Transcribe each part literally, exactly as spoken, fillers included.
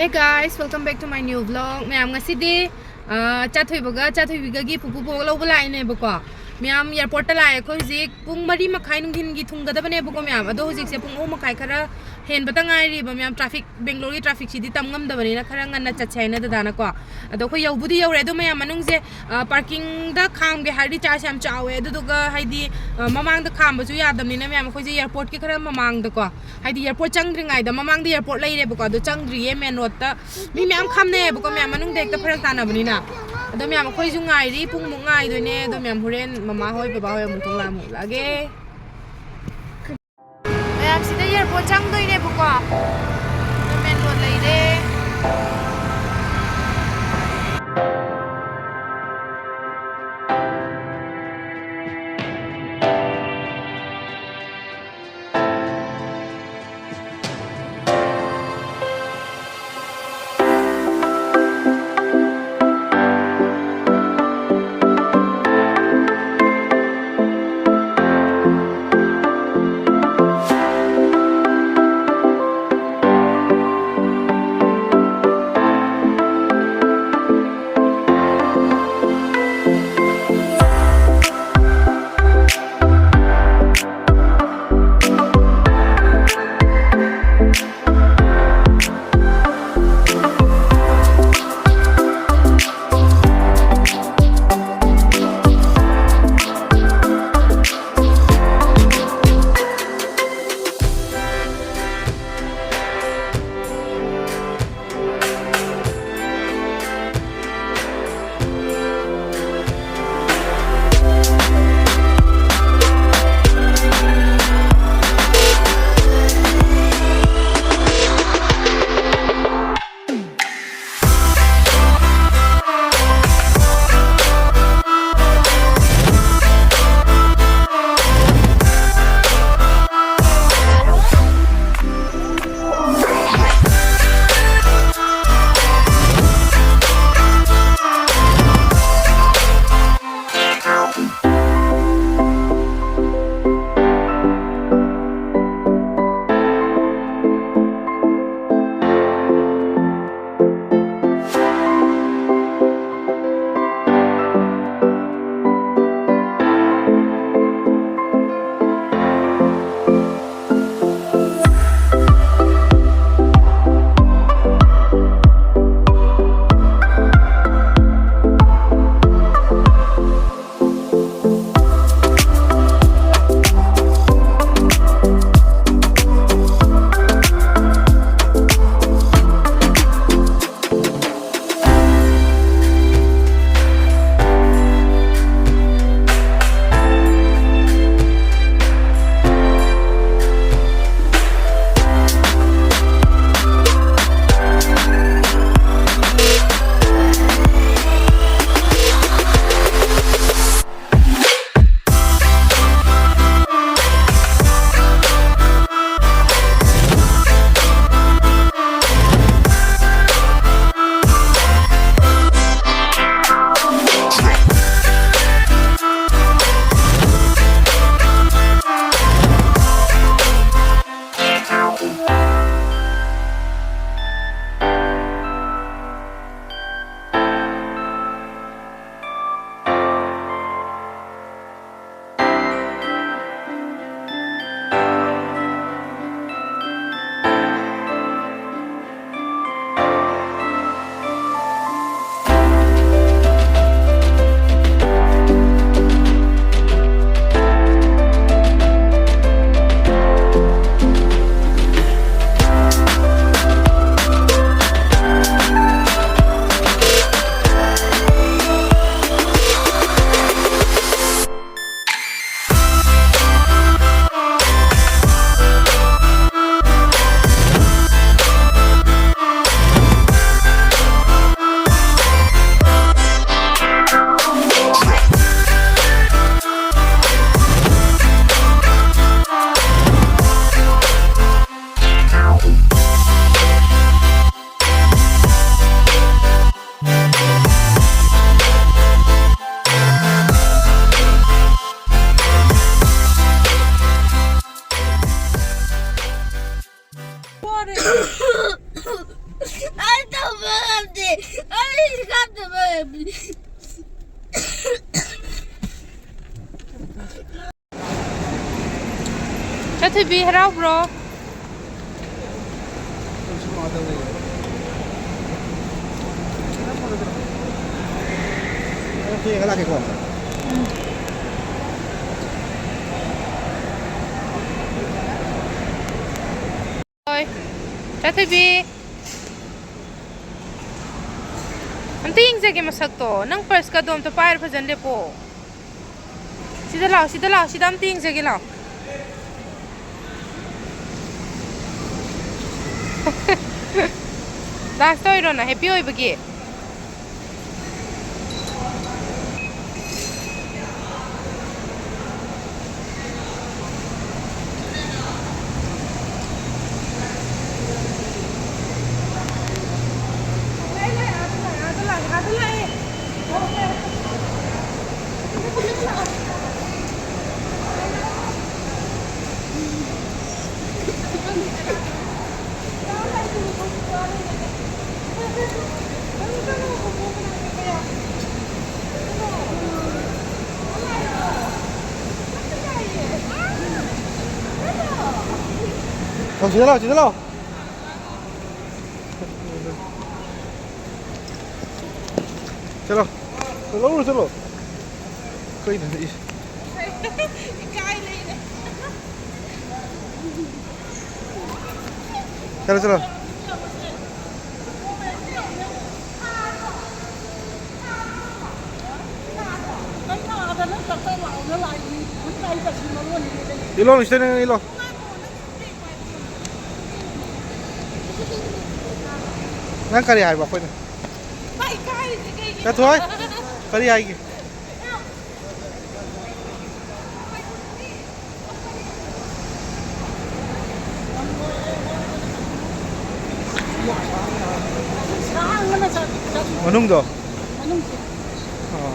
Hi guys, welcome back to my new vlog. ꯃꯌꯥꯝ, ꯉꯁꯤꯗꯤ ꯑꯥ, ꯆꯥꯊꯣꯏꯕꯒ ꯆꯥꯊꯣꯏꯕꯤꯒꯒꯤ ꯄꯨꯄꯨ ꯕꯣꯛ ꯂꯧꯕ ꯂꯥꯛꯏꯅꯦꯕꯀꯣ꯫ ꯃꯌꯥꯝ, ꯑꯦꯌꯥꯔꯄꯣꯔꯠꯇ ꯂꯥꯛꯑꯦ꯫ ꯑꯩꯈꯣꯏ ꯍꯧꯖꯤꯛ ꯄꯨꯡ ꯃꯔꯤ ꯃꯈꯥꯏ ꯅꯨꯡꯊꯤꯟꯒꯤ ꯊꯨꯡꯒꯗꯕꯅꯦꯕꯀꯣ ꯃꯌꯥꯝ꯫ ꯑꯗꯣ ꯍꯧꯖꯤꯛꯁꯦ ꯄꯨꯡ ꯑꯍꯨꯝ ꯃꯈꯥꯏ ꯈꯔ ꯍꯦꯟꯕꯇ ꯉꯥꯏꯔꯤꯕ ꯃꯌꯥꯝ꯫ ꯇ꯭ꯔꯥꯐꯤꯛ, ꯕꯦꯡꯒ꯭ꯂꯣꯔꯒꯤ ꯇ꯭ꯔꯥꯐꯤꯛꯁꯤꯗꯤ ꯇꯝ ꯉꯝꯗꯕꯅꯤꯅ ꯈꯔ ꯉꯟꯅ ꯆꯠꯁꯦ ꯍꯥꯏꯅ ꯗꯗꯥꯅꯀꯣ꯫ ꯑꯗꯣ ꯑꯩꯈꯣꯏ ꯌꯧꯕꯨꯗꯤ ꯌꯧꯔꯦ꯫ ꯑꯗꯣ ꯃꯌꯥꯝ, ꯃꯅꯨꯡꯁꯦ, ꯑꯥ, ꯄꯥꯔꯀꯤꯡꯗ ꯈꯥꯝꯒꯦ ꯍꯥꯏꯔꯗꯤ ꯆꯥꯔꯖ ꯌꯥꯝ ꯆꯥꯎꯋꯦ꯫ ꯑꯗꯨꯗꯨꯒ ꯍꯥꯏꯗꯤ, ꯑꯥ, ꯃꯃꯥꯡꯗ ꯈꯥꯝꯕꯁꯨ ꯌꯥꯗꯕꯅꯤꯅ ꯃꯌꯥꯝ, ꯑꯩꯈꯣꯏꯁꯦ ꯑꯦꯌꯥꯔꯄꯣꯔꯠꯀꯤ ꯈꯔ ꯃꯃꯥꯡꯗꯀꯣ, ꯍꯥꯏꯗꯤ ꯑꯦꯌꯥꯔꯄꯣꯔꯠ ꯆꯪꯗ꯭ꯔꯤꯉꯩꯗ, ꯃꯃꯥꯡꯗ ꯑꯦꯌꯥꯔꯄꯣꯔꯠ ꯂꯩꯔꯦꯕꯀꯣ, ꯑꯗꯣ ꯆꯪꯗ꯭ꯔꯤꯌꯦ ꯃꯦꯟ ꯔꯣꯗꯇ꯫ ꯃꯤ ꯃꯌꯥꯝ ꯈꯥꯝꯅꯩꯌꯦꯕꯀꯣ ꯃꯌꯥꯝ, ꯃꯅꯨꯡꯗ ꯍꯦꯛꯇ ꯐꯔꯛ ꯇꯥꯅꯕꯅꯤꯅ꯫ ꯑꯗꯣ ꯃꯌꯥꯝ, ꯑꯩꯈꯣꯏꯁꯨ ꯉꯥꯏꯔꯤ, ꯄꯨꯡꯃꯨꯛ ꯉꯥꯏꯗꯣꯏꯅꯦ꯫ ꯑꯗꯣ ꯃꯌꯥꯝ, ꯍꯣꯔꯦꯟ ꯃꯃꯥ ꯍꯣꯏ ꯕꯕꯥ ꯍꯣꯏ ꯑꯃꯨꯛ ꯊꯣꯛꯂꯛꯑ ꯑꯃꯨꯛ ꯎꯠꯂꯛꯑꯒꯦ꯫ ꯃꯌꯥꯝ, ꯁꯤꯗ ꯑꯦꯌꯥꯔꯄꯣꯔꯠ ꯆꯪꯗꯣꯏꯅꯦꯕꯀꯣ꯫ ꯑꯗꯣ ꯃꯦꯟ ꯔꯣꯗ ꯂꯩꯔꯦ꯫ ꯊꯣꯏꯕꯤ ꯍꯔꯥꯎꯕ꯭ꯔꯣ? ꯍꯣꯏ꯫ ꯆꯥꯊꯣꯏꯕꯤ꯫ ꯑꯝꯇ ꯌꯦꯡꯖꯒꯦ ꯃꯁꯛꯇꯣ꯫ ꯅꯪ ꯄꯔꯁꯀꯗꯣ ꯑꯝꯇ ꯄꯥꯏꯔ ꯐꯖꯅ ꯂꯦꯞꯄꯣ꯫ ꯁꯤꯗ ꯂꯥꯛꯑꯣ, ꯁꯤꯗ ꯂꯥꯛꯑꯣ, ꯁꯤꯗ ꯑꯝꯇ ꯌꯦꯡꯖꯒꯦ ꯂꯥꯛꯑꯣ꯫ ꯗꯥꯟꯁ ꯇꯧꯔꯤꯔꯣ ꯅꯪ, ꯍꯦꯄꯤ ꯑꯣꯏꯕꯒꯤ? ꯂꯥꯎ, ꯁꯤꯗ ꯂꯥꯎ, ꯁꯤꯗ ꯂꯥꯎ꯫ ꯆꯠꯂꯣ꯫ ꯂꯧꯔꯨ ꯆꯠꯂꯣ꯫ ꯀꯩꯅꯣ ꯏꯁ꯫ ꯏꯀꯥꯏ ꯂꯩꯔꯦ꯫ ꯆꯠꯂꯣ, ꯆꯠꯂꯣ꯫ ꯏꯂꯣ, ꯁꯤꯗ ꯅꯪ ꯏꯂꯣ꯫ ꯅꯪ ꯀꯔꯤ ꯍꯥꯏꯕ ꯑꯩꯈꯣꯏꯅ? ꯆꯠꯊꯣꯏ꯫ ꯀꯔꯤ ꯍꯥꯏꯒꯦ? ꯃꯅꯨꯡꯗꯣ? ꯑꯣ꯫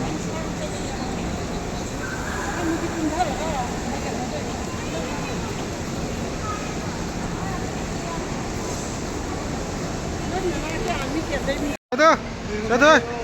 ꯑꯗꯣ, ꯆꯠꯊꯣꯏ꯫